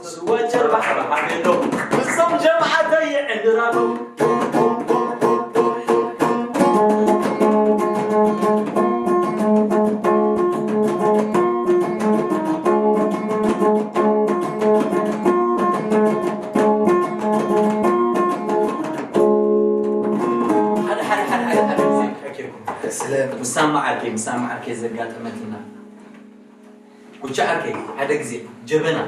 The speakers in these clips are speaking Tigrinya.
ስወ ጀርባ ሓባሓብ የሎ፣ እዞም ጀምዓተይ ይዕድራሉ። ሓደ ሓደ ሓደ ሓደ ሓደ ግዜ ክሕከኩም። ስለ ምስ ኣማዓርከይ፣ ምስ ኣማዓርከይ ዘጋጠመትና። ኩቻ ዓርከይ፣ ሓደ ግዜ ጀበና፣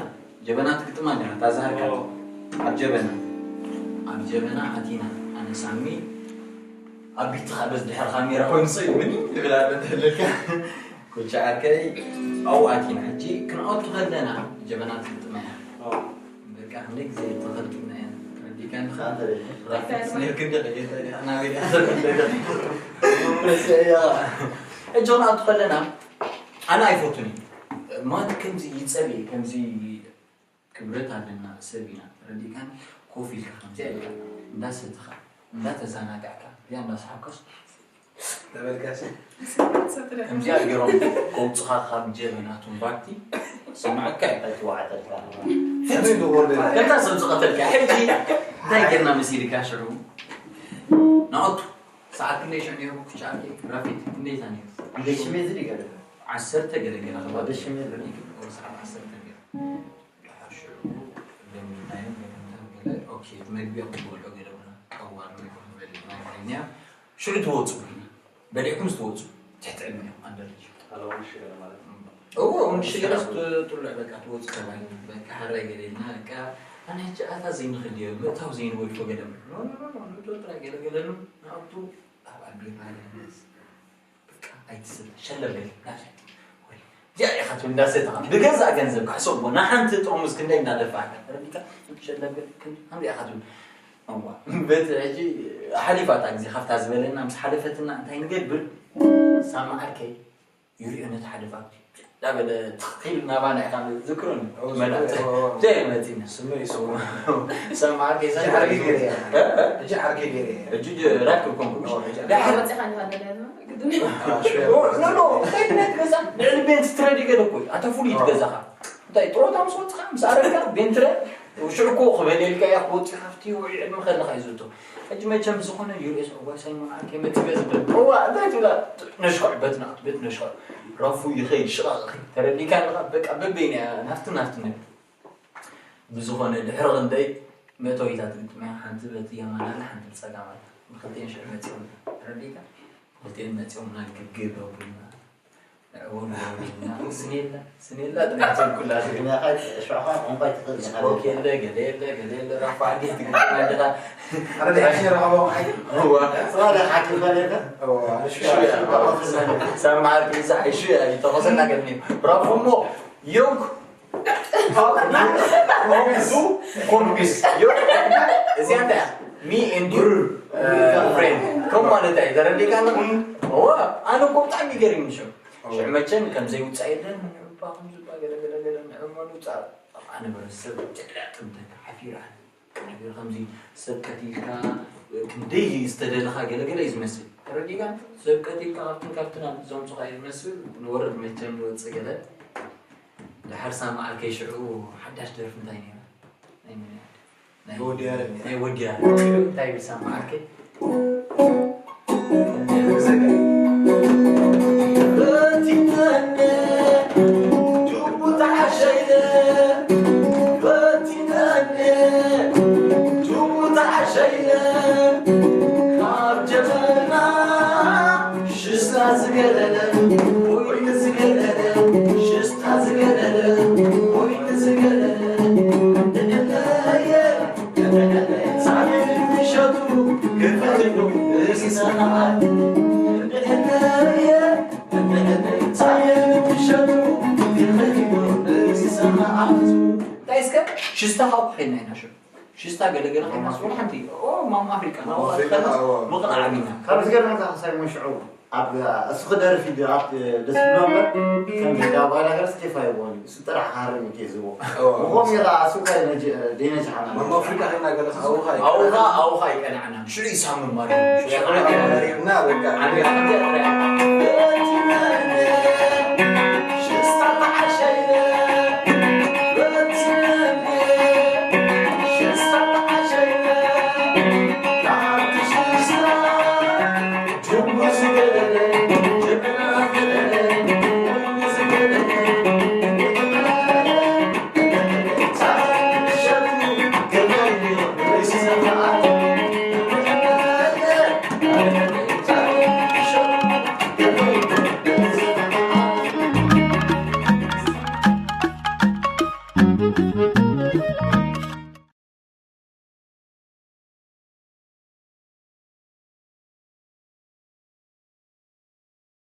ጀበና ትግጥማ ነይራ፣ እታ ዝሃርካ። ኦ። ኣብ ጀበና፣ ኣብ ጀበና ኣቲና፣ ኣነ ሳሚ፣ ኣብ ቢትኻ በዚ ድሕሪ ካሜራ ኮይኑ ሰብ ምን ይብል ኣሎ እንተለካ። ኩቻ ዓርከይ፣ ኣብኡ ኣቲና። ሕጂ ክንኣቱ ከለና ጀበና ትግጥማ እያ። ኦ። በቃ፣ ክንደይ ግዜ ተኸልኪና እያ። ረዲካኒ ኸዓ፣ ራፊት ነይርክ እንደ ቀየተ፣ ናበይ እያ? ሕጂ ክንኣቱ ከለና፣ ኣነ ኣይፈቱን እየ። ማለት ከምዚ ይጸልእ፣ ከምዚ ክብረት ኣለና፣ ሰብ ኢና። ረዲካኒ ኮፍ ኢልካ ከምዚ ኣይብላ። እንዳሰተኻ፣ እንዳተዛናጋዕካ፣ እዚኣ እንዳሰሓብካስ ተበልካሲ። ከምዚኣ ገይሮም ከውጽኻ ካብ ጀበና ቱምባክቲ፣ ስምዓካ እዩ። ኣይትወዓጠልካ። ከምታ ሰብ ዝቐተልካ። ሕጂ እንታይ ጌርና መሲልካ ሽዑ? ንኣቱ። ሰዓት ክንደይ ሽዑ ነይሩ? ኩቻ ዓርከይ፣ ራፊት፣ ክንደይ እታ ነይሩ? ክንደይ ሽሜ ዝዲ ገለ? ዓሰርተ ገለ ገለ ክባል ወደ ሽሜል ወደ ሰዓት ዓሰርተ ገለ። ድሓር ሽዑ ደሚናዮም ገለ እንታይ ገለ፣ ኦኬ፣ መግቢ ክበልዑ ገለ ብና፣ ቀዋር መግቢ ክበልዑ ኢና። ሽዑ ትወፁ፣ በሊዕኩም ትወፁ፣ ትሕቲ ዕድመ እዮም፣ ኣንደር ኤጅ። ኣለዎ፣ ሽገለ ማለት ነው። እዎ፣ እውን ሽገለስ ት-፣ ጥሉዕ በቃ ትወፁ ተባሂሉ፣ በቃ ሓራይ ገለ ኢልና፣ በቃ ኣነ ሕጂ ኣታ ዘይንኽእል እየ፣ ምእታው ዘይንበልፎ ገለ ምር-፣ ኖ፣ ኖ፣ ኖ፣ ኖ፣ ንእቶ ጥራይ ገለ ገለ ኑ፣ ንኣቱ ኣብ ኣቢርና ገለ መለስ። በቃ ኣይትስለ፣ ሸለል በል፣ ናብዚ። ወይ፣ እዚኣ ኢኻ ትብል እንዳሰተኻ፣ ብገዛእ ገንዘብካ ሕሰቦ፣ ንሓንቲ ጥርሙዝ ክንደይ እንዳደፋእካ፣ ተረዲእካ? ሸለል በል፣ ክንደይ ኢኻ ትብል? እዋ፣ በቲ ሕጂ ሓሊፋታ ግዜ ካብታ ዝበለና ምስ ሓለፈትና እንታይ ንገብር? ሳማ ዓርከይ ይሪኦ ነቲ ሓለፋ እንዳበለ ትኽኺል ናባና ኢኻ ዝክሩን እዎ፣ መላጥ። እዎ፣ እዎ። እንታይ መፂና? ስመ ይስዋ። ሳማ ዓርከይ ሕጂ ዓርከይ ገይረ እየ። እ? እ? ሕጂ ዓርከይ ገይረ እየ። ሕጂ ራክብ ኮንኩ፣ ምሽ? እዎ፣ ሕጂ ዳሕር መፂኻ እንዲኻ ደለያ ግድን። ኖ፣ ኖ፣ እንታይ ዓይነት ገዛ? ልዕሊ ቤንት ትረዲ ገለ እኮ እዩ። ኣታ ፍሉይ እዎ። ገዛኻ። እንታይ ጥሮታ ምስ ወፅኻ፣ ምስ ኣረግካ፣ ቤንትረ፣ ሽዑ እኮ ክበልየልካ እያ፣ ክወፅእ ካብቲ ውዒ ዕድመ ከለኻ እዩ ዝእቶ። ሕጂ መቸም ዝኾነ ዩ ኤስ ኦጓሳይ መርዓ ከይመፅእ ገ ዝብል። እዋ፣ እንታይ ትብላ? ነሽኮዕ፣ በት ናት፣ በት ነሽኮዕ። ራፉ ይኸይድ፣ ሽቓቕ ይኸይድ። ተረዲእካ ኣለኻ? በቃ በበይና እያ፣ ናፍቲ፣ ናፍቲ ነገር። ብዝኾነ፣ ድሕሪ ክንደይ መእተዊታት ግጥምያ፣ ሓንቲ በቲ የማን ኣላ፣ ሓንቲ ብፀጋም ኣላ። ብክልቲኤን ሽዑ መፂኦም፣ ተረዲእካ? ክልቲኤን መፂኦም፣ ናግግብ ኣቢልና። ንዕኡ ንዕኡ ኢልና፣ ስኔላ፣ ስኔላ ጥራሕ ትብል ኩላ። ትግርኛ ኸኣ ሽዑ ኸኣ ቋንቋ ኣይትኽእል ኢኻ። ስፖክ የለ፣ ገለ የለ፣ ገለ የለ፣ ራፋ ኣዴት ትግርኛ ኣለኻ። ኣረ፣ ደሓን ረኸቦ፣ ኣይ። እዋ። ስማ ደ ሓቂ ፈለጠ? እዋ፣ እሺ፣ እሺ፣ እሺ። ሳማ ዓርኪ ኢሳ፣ እሺ፣ ኣይተኾሰና ገለ። ብራቮ እሞ፣ ዮግ። ኮምቢስ፣ ኮምቢስ። ዮግ። እዚኣ እንታይ እያ? Me and you, uh, friend። ከም ማለት እዩ፣ ተረዲእካ ኣለኻ? እዋ፣ ኣነ እኮ ብጣዕሚ ይገርም ሽዑ። ሽዑ መቸም ከም ዘይውጻእ የለን፣ ንዕባ ከም ዝባ ገለ ገለ ገለ፣ ንዕማ ንውጻእ። ኣነ በረሰብ ጭላ ጥምተካ ሓፊራ። ሓፊራ ከምዚ ሰብ ቀቲልካ፣ ክንደይ ዝተደለኻ ገለ ገለ እዩ ዝመስል። ተረዲእካ? ሰብ ቀቲልካ ካብትን ካብትን ኣብ ዘምጹኻ እዩ ዝመስል። ንወርድ መቸም ንወጽእ ገለ። ድሓር ሳማ ዓርከይ ሽዑ ሓዳሽ ደርፊ እንታይ ነይራ? ናይ መን እያ? ናይ ወዲ ያሬድ። ናይ ወዲ ያሬድ። እንታይ ይብል ሳማ ዓርከይ? ፈቲነኒ ጅቡቲ ዓሸይለ፣ ፈቲነኒ ጅቡቲ ዓሸይለ፣ ካብ ጀበና ሽስታ ዝገለለ፣ ወይኒ ዝገለለ፣ ሽስታ ዝገለለ፣ ወይኒ ዝገለለ፣ እንድሕለየ፣ ሳሚ ምሸቱ ክፈትሉ እስኪ ሰማዓት፣ እንድሕለየ፣ ሳሚ ምሸቱ ክፈትሉ እስኪ ሰማዓት። እንታይ እስከ ሽስታ ካብኡ ከይድና ኢና ሽዑ። ሽስታ ገለገለ ከይና፣ ማማ ኣፍሪቃ። ሓንቲ፣ ኦ፣ ማማ ኣፍሪቃ፣ ማማ ናብኡ ኣፍሪቃ፣ ከይድና፣ እዋ። ምቕናዕ ኣቢና። ካብ ዝገርመካ ሳይሞን ሽዑ ኣብ፣ እሱ ክደርፍ እዩ፣ ኣብ ደስ ዝብሎ እምበር፣ ከም ዳባ ነገር ስቴፋ ይብሉ። እሱ ጥራሕ ክሃርም እዩ ዝህቦ። እዋ። ምኾም ኢኻ፣ እሱ ከ ነጅ-፣ ደይነጅ ሓና። ማማ ኣፍሪቃ ከይና ገለ ኣውኻ ኣውኻ፣ ይቀናዕ። ኣውኻ ይቀናዕና። ሽዑ ይሳሙ ማለት እዩ። ሽዑ ይቀናዕ። እና በቃ። ዓንዲ፣ ዓንዲ፣ ዓንዲ።